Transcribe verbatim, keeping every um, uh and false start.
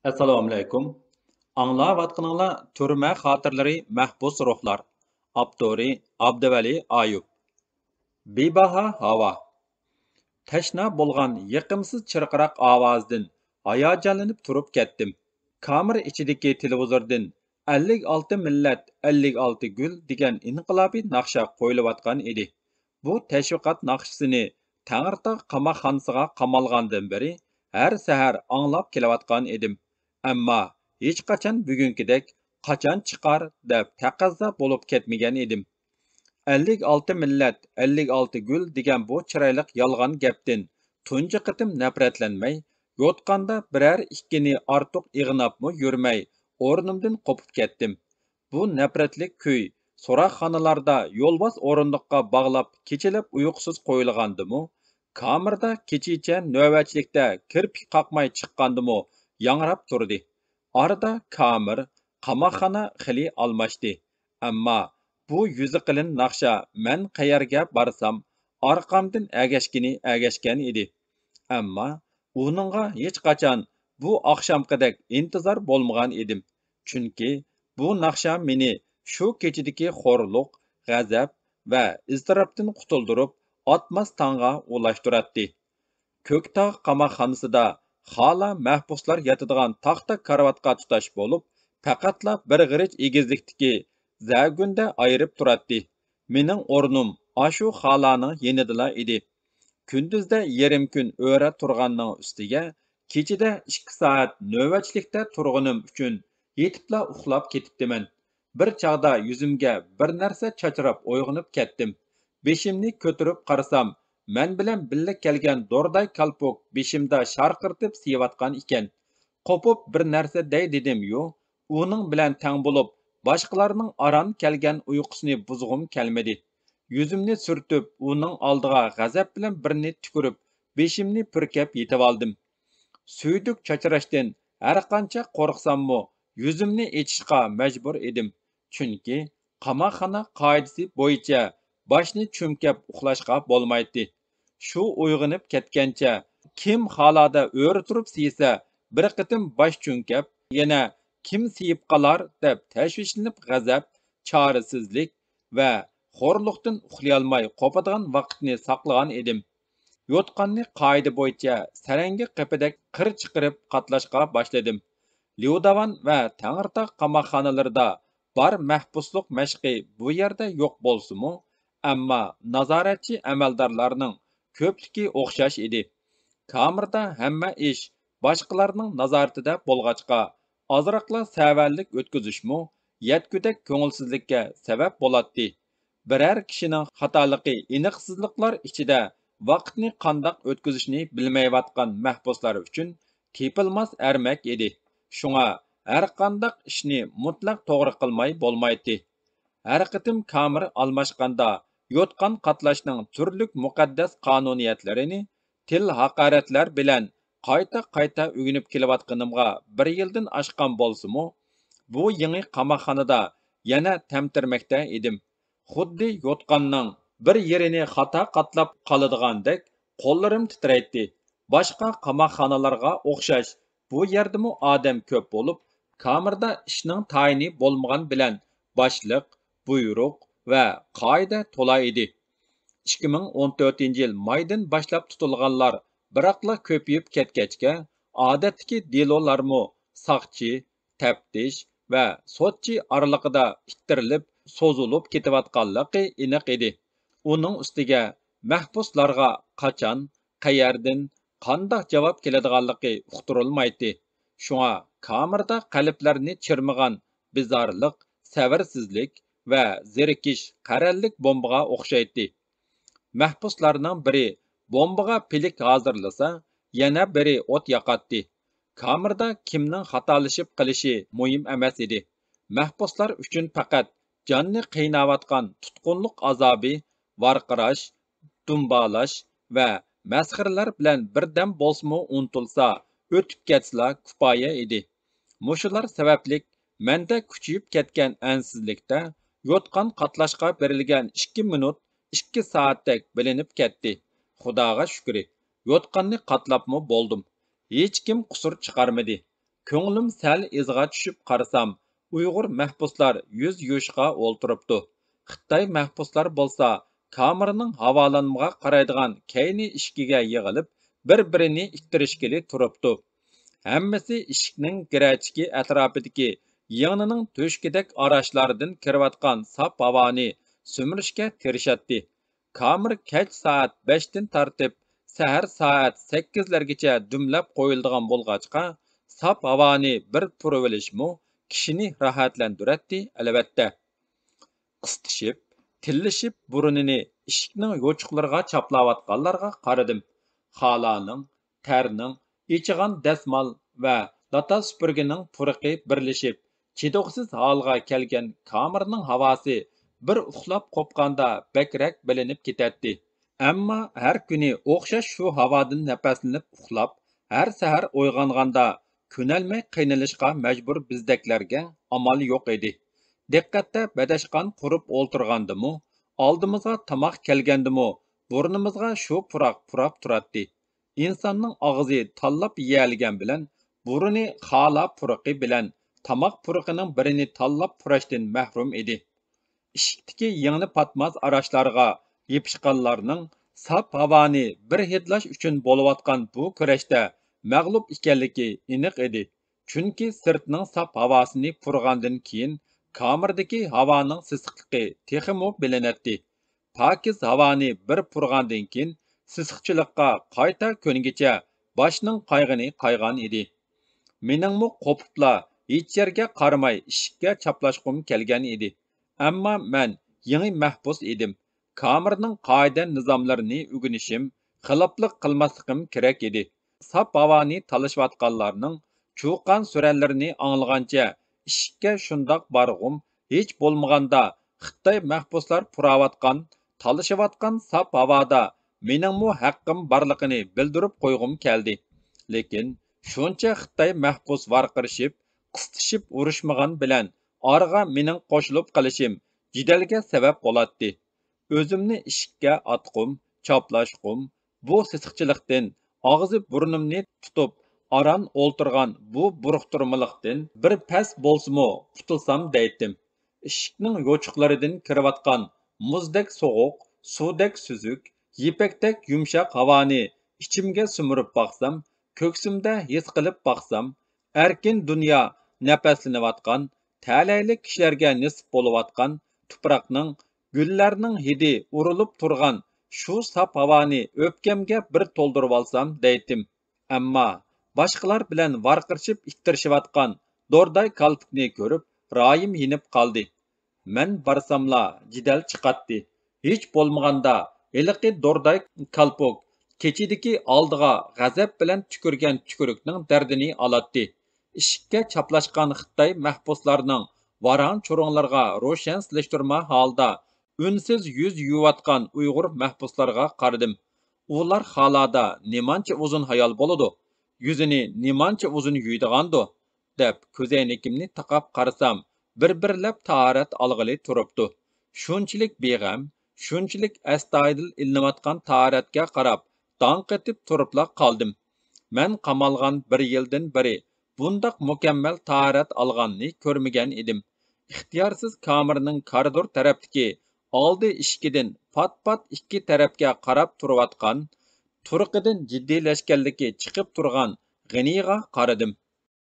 ئەسسالامۇئەلەيكۇم. ئاڭلاۋاتقىنىڭلار تۈرمە خاتىرىلىرى، مەھبۇس روھلار. ئاپتورى ئابدۇۋەلى ئايۇپ. بىباھا ھاۋا. تەشنا بولغان يېقىمسىز چىرقىراق ئاۋازىدىن ھاياجانلىنىپ تۇرۇپ كەتتىم. كامېر ئىچىدىكى تېلېۋىزوردىن «ئەللىك ئالتە مىللەت، ئەللىك ئالتە گۈل» دېگەن ئىنقىلابىي ناخشا قويۇلۇۋاتقان ئىدى. بۇ تەشۋىقات ناخشىسىنى تەڭرىتاغ قاماقخانىسىغا قامالغاندىن بېرى ھەر سەھەر ئاڭلاپ كېلىۋاتقان ئىدىم. ئەمما ھېچقاچان بۈگۈنكىدەك «قاچان چىقار؟» دەپ تەقەززا بولۇپ كەتمىگەن ئىدىم. «ئەللىك ئالتە مىللەت، ئەللىك ئالتە گۈل» دېگەن بۇ چىرايلىق يالغان گەپتىن تۇنجى قېتىم نەپرەتلەنمەي، يوتقاندا بىرەر ئىككىنى ئارتۇق ئىغناپمۇ يۈرمەي، ئورنۇمدىن قوپۇپ كەتتىم. بۇ نەپرەتلىك كۈي سوراقخانىلاردا يولۋاس ئورۇندۇققا باغلاپ كېچىلەپ ئۇيقۇسىز قويۇلغاندىمۇ، كامېردا كېچىچە نۆۋەتچىلىكتە كىرپىك قاقماي چىققاندىمۇ ياڭراپ تۇردى. ئارىدا كامېر، قاماقخانا خېلى ئالماشتى. ئەمما بۇ يۈزى قېلىن ناخشا مەن قەيەرگە بارسام ئارقامدىن ئەگەشكىنى ئەگەشكەن ئىدى. ئەمما ئۇنىڭغا ھېچقاچان بۇ ئاخشامقىدەك ئىنتىزار بولمىغان ئىدىم. چۈنكى بۇ ناخشا مېنى شۇ كېچىدىكى خورلۇق، غەزەپ ۋە ئىزتىراپتىن قۇتۇلدۇرۇپ، ئاتماس تاڭغا ئۇلاشتۇراتتى. كۆكتاغ قاماقخانىسىدا خالا مەھبۇسلار ياتىدىغان تاختا كارىۋاتقا تۇتاش بولۇپ، پەقەتلا بىر غېرىچ ئېگىزلىكتىكى زەگۈندە ئايرىپ تۇراتتى. مېنىڭ ئورنۇم ئاشۇ خالانىڭ يېنىدىلا ئىدى. كۈندۈزدە يېرىم كۈن ئۆرە تۇرغاننىڭ ئۈستىگە، كېچىدە ئىككى سائەت نۆۋەتچىلىكتە تۇرغىنىم ئۈچۈن يېتىپلا ئۇخلاپ كېتىپتىمەن. بىر چاغدا يۈزۈمگە بىر نەرسە چاچراپ ئويغىنىپ كەتتىم. بېشىمنى كۆتۈرۈپ قارىسام، مەن بىلەن بىللە كەلگەن دورداي كالپۇك بېشىمدا شارقىرىتىپ سىيىۋاتقان ئىكەن. قوپۇپ بىر نەرسە دەي دېدىميۇ، ئۇنىڭ بىلەن تەڭ بولۇپ، باشقىلارنىڭ ئاران كەلگەن ئۇيقۇسىنى بۇزغۇم كەلمىدى. يۈزۈمنى سۈرتۈپ، ئۇنىڭ ئالدىغا غەزەپ بىلەن بىرنى تۈكۈرۈپ، بېشىمنى پۈركەپ يېتىۋالدىم. سۈيدۈك چاچراشتىن ھەرقانچە قورقساممۇ، يۈزۈمنى ئېچىشقا مەجبۇر ئىدىم. چۈنكى قاماقخانا قائىدىسى بويىچە باشنى چۈمكەپ ئۇخلاشقا بولمايتتى. شۇ ئويغىنىپ كەتكەنچە، كىم خالادا ئۆرە تۇرۇپ سىيسە، بىر قېتىم باش چۈمكەپ، يەنە كىم سىيىپ قالار دەپ تەشۋىشلىنىپ، غەزەپ، چارىسىزلىك ۋە خورلۇقتىن ئۇخلىيالماي قوپىدىغان ۋاقىتنى ساقلىغان ئىدىم. يوتقاننى قائىدە بويىچە سەرەڭگە قېپىدەك قىر چىقىرىپ قاتلاشقا باشلىدىم. ليۇداۋان ۋە تەڭرىتاغ قاماقخانىلىرىدا بار مەھبۇسلۇق مەشقى بۇ يەردە يوق بولسىمۇ، ئەمما نازارەتچى ئەمەلدارلارنىڭ كۆپلۈكى ئوخشاش ئىدى. كامېردا ھەممە ئىش باشقىلارنىڭ نازارىتىدە بولغاچقا، ئازراقلا سەۋەنلىك ئۆتكۈزۈشمۇ يەتكۈدەك كۆڭۈلسىزلىككە سەۋەب بولاتتى. بىرەر كىشىنىڭ خاتالىقى ئېنىقسىزلىقلار ئىچىدە ۋاقىتنى قانداق ئۆتكۈزۈشنى بىلمەيۋاتقان مەھبۇسلار ئۈچۈن تېپىلماس ئەرمەك ئىدى. شۇڭا ھەرقانداق ئىشنى مۇتلەق توغرا قىلماي بولمايتتى. ھەر قېتىم كامېر ئالماشقاندا، يوتقان قاتلاشنىڭ تۈرلۈك مۇقەددەس قانۇنىيەتلىرىنى تىل ھاقارەتلەر بىلەن قايتا-قايتا ئۆگىنىپ كېلىۋاتقىنىمغا بىر يىلدىن ئاشقان بولسىمۇ، بۇ يېڭى قاماقخانىدا يەنە تەمتىرىمەكتە ئىدىم. خۇددى يوتقاننىڭ بىر يېرىنى خاتا قاتلاپ قالىدىغاندەك قوللىرىم تىترەيتتى. باشقا قاماقخانىلارغا ئوخشاش بۇ يەردىمۇ ئادەم كۆپ بولۇپ، كامېردا ئىشنىڭ تايىنى بولمىغان بىلەن باشلىق، بۇيرۇق ۋە قائىدە تولا ئىدى. ئىككى مىڭ ئون تۆتىنچى يىل مايدىن باشلاپ تۇتۇلغانلار بىراقلا كۆپىيىپ كەتكەچكە، ئادەتتىكى دېلولارمۇ ساقچى، تەپتىش ۋە سوتچى ئارىلىقىدا ئىتتىرىلىپ، سوزۇلۇپ كېتىۋاتقانلىقى ئېنىق ئىدى. ئۇنىڭ ئۈستىگە مەھبۇسلارغا قاچان، قەيەردىن، قانداق جاۋاب كېلىدىغانلىقى ئۇقتۇرۇلمايتتى. شۇڭا كامېردا قەلبلەرنى چىرمىغان بىزارلىق، سەۋرسىزلىك ۋە زېرىكىش قەرەللىك بومبىغا ئوخشايتتى. مەھبۇسلارنىڭ بىرى بومبىغا پىلىك ھازىرلىسا، يەنە بىرى ئوت ياقاتتى. كامېردا كىمنىڭ خاتالىشىپ قېلىشى مۇھىم ئەمەس ئىدى. مەھبۇسلار ئۈچۈن پەقەت جاننى قىيناۋاتقان تۇتقۇنلۇق ئازابى، ۋارقىراش، دۇمبالاش ۋە مەسخىرىلەر بىلەن بىردەم بولسىمۇ ئۇنتۇلسا، ئۆتۈپ كەتسىلا كۇپايە ئىدى. مۇشۇلار سەۋەبلىك مەندە كۈچىيىپ كەتكەن ئەنسىزلىكتە يوتقان قاتلاشقا بېرىلگەن ئىككى مىنۇت ئىككى سائەتتەك بىلىنىپ كەتتى. خۇداغا شۈكرى، يوتقاننى قاتلاپمۇ بولدۇم. ھېچكىم قۇسۇر چىقارمىدى. كۆڭلۈم سەل ئىزغا چۈشۈپ قارىسام، ئۇيغۇر مەھبۇسلار يۈز يۇيۇشقا ئولتۇرۇپتۇ. خىتاي مەھبۇسلار بولسا كامېرنىڭ ھاۋالانمىغا قارايدىغان كەينى ئىشىكىگە يىغىلىپ، بىر-بىرىنى ئىتتىرىشكىلى تۇرۇپتۇ. ھەممىسى ئىشىكنىڭ گىرەچىكى ئەتراپىدىكى يىڭنىنىڭ تۆشىكىدەك ئاراچلاردىن كىرىۋاتقان ساپ ھاۋانى سۈمۈرۈشكە تىرىشاتتى. كامېر كەچ سائەت بەشتىن تارتىپ سەھەر سائەت سەككىزلەرگىچە دۈملەپ قويۇلىدىغان بولغاچقا، ساپ ھاۋانى بىر پۇرىۋېلىشمۇ كىشىنى راھەتلەندۈرەتتى، ئەلۋەتتە. قىستىشىپ، تىللىشىپ بۇرنىنى ئىشىكنىڭ يوچۇقلىرىغا چاپلاۋاتقانلارغا قارىدىم. خالانىڭ، تەرنىڭ، ئېچىغان دەسمال ۋە لاتا سۈپۈرگىنىڭ پۇرىقى بىرلىشىپ، چىدىغۇسىز ھالغا كەلگەن كامېرنىڭ ھاۋاسى بىر ئۇخلاپ قوپقاندا بەكرەك بىلىنىپ كېتەتتى. ئەمما ھەر كۈنى ئوخشاش شۇ ھاۋادىن نەپەسلىنىپ ئۇخلاپ، ھەر سەھەر ئويغانغاندا كۆنەلمەي قىينىلىشقا مەجبۇر بىزدەكلەرگە ئامال يوق ئىدى. دىققەتتە بەدەشقان قۇرۇپ ئولتۇرغاندىمۇ، ئالدىمىزغا تاماق كەلگەندىمۇ، بۇرنىمىزغا شۇ پۇراق پۇراپ تۇراتتى. ئىنساننىڭ ئاغزى تاللاپ يېيەلىگەن بىلەن، بۇرنى خالا پۇرىقى بىلەن تاماق پۇرىقىنىڭ بىرىنى تاللاپ پۇراشتىن مەھرۇم ئىدى. ئىشىكتىكى يىڭنە پاتماس ئاراچلارغا يېپىشقانلارنىڭ ساپ ھاۋانى بىر ھىدلاش ئۈچۈن بولۇۋاتقان بۇ كۈرەشتە مەغلۇپ ئىكەنلىكى ئېنىق ئىدى. چۈنكى سىرتنىڭ ساپ ھاۋاسىنى پۇرىغاندىن كېيىن، كامېردىكى ھاۋانىڭ سېسىقلىقى تېخىمۇ بىلىنەتتى. پاكىز ھاۋانى بىر پۇرىغاندىن كېيىن، سېسىقچىلىققا قايتا كۆنگىچە باشنىڭ قايغىنى قايغان ئىدى. مېنىڭمۇ قوپۇپلا ھېچ يەرگە قارىماي ئىشىككە چاپلاشقۇم كەلگەن ئىدى. ئەمما مەن يېڭى مەھبۇس ئىدىم. كامېرنىڭ قائىدە-نىزاملىرىنى ئۆگىنىشىم، خىلاپلىق قىلماسلىقىم كېرەك ئىدى. ساپ ھاۋانى تالىشىۋاتقانلارنىڭ چۇقان-سۈرەنلىرىنى ئاڭلىغانچە ئىشىككە شۇنداق بارغۇم، ھېچ بولمىغاندا خىتاي مەھبۇسلار پۇراۋاتقان، تالىشىۋاتقان ساپ ھاۋادا مېنىڭمۇ ھەققىم بارلىقىنى بىلدۈرۈپ قويغۇم كەلدى. لېكىن شۇنچە خىتاي مەھبۇس ۋارقىرىشىپ، قىستىشىپ ئۇرۇشمىغان بىلەن ئارىغا مېنىڭ قوشۇلۇپ قېلىشىم جېدەلگە سەۋەب بولاتتى. ئۆزۈمنى ئىشىككە ئاتقۇم، چاپلاشقۇم، بۇ سېسىقچىلىقتىن ئاغزى بۇرنۇمنى تۇتۇپ ئاران ئولتۇرغان بۇ بۇرۇقتۇرمىلىقتىن بىر پەس بولسىمۇ قۇتۇلسام دەيتتىم. ئىشىكنىڭ يوچۇقلىرىدىن كىرىۋاتقان مۇزدەك سوغۇق، سۇدەك سۈزۈك، يىپەكتەك يۇمشاق ھاۋانى ئىچىمگە سۈمۈرۈپ باقسام، كۆكسۈمدە ھېس قىلىپ باقسام، ئەركىن دۇنيا نەپەسلىنىۋاتقان، تەلەيلىك كىشىلەرگە نېسىپ بولۇۋاتقان تۇپراقنىڭ، گۈللەرنىڭ ھىدى ئۇرۇلۇپ تۇرغان شۇ ساپ ھاۋانى ئۆپكەمگە بىر تولدۇرۇۋالسام دەيتتىم. ئەمما باشقىلار بىلەن ۋارقىرىشىپ ئىتتىرىشىۋاتقان دورداي كالپۇكنى كۆرۈپ رايىم يېنىپ قالدى. مەن بارساملا جېدەل چىقاتتى. ھېچ بولمىغاندا ھېلىقى دورداي كالپۇك كېچىدىكى ئالدىغا غەزەپ بىلەن تۈكۈرگەن تۈكۈرۈكنىڭ دەردىنى ئالاتتى. ئىشىككە چاپلاشقان خىتاي مەھبۇسلارنىڭ ۋاراڭ-چۇرۇڭلىرىغا روشەن سېلىشتۇرما ھالدا ئۈنسىز يۈز يۇيۇۋاتقان ئۇيغۇر مەھبۇسلارغا قارىدىم. ئۇلار خالادا نېمانچە ئۇزۇن ھايال بولىدۇ؟ يۈزىنى نېمانچە ئۇزۇن يۇيىدىغاندۇ؟ دەپ كۆزەينىكىمنى تاقاپ قارىسام، بىر-بىرلەپ تاھارەت ئالغىلى تۇرۇپتۇ. شۇنچىلىك بىغەم، شۇنچىلىك ئەستايىدىل ئېلىنىۋاتقان تاھارەتكە قاراپ داڭ قېتىپ تۇرۇپلا قالدىم. مەن قامالغان بىر يىلدىن بېرى بۇنداق مۇكەممەل تاھارەت ئالغاننى كۆرمىگەن ئىدىم. ئىختىيارسىز كامېرنىڭ كارىدور تەرەپتىكى ئالدى ئىشىكىدىن پات-پات ئىككى تەرەپكە قاراپ تۇرۇۋاتقان، تۇرقىدىن جىددىيلەشكەنلىكى چىقىپ تۇرغان غېنىغا قارىدىم.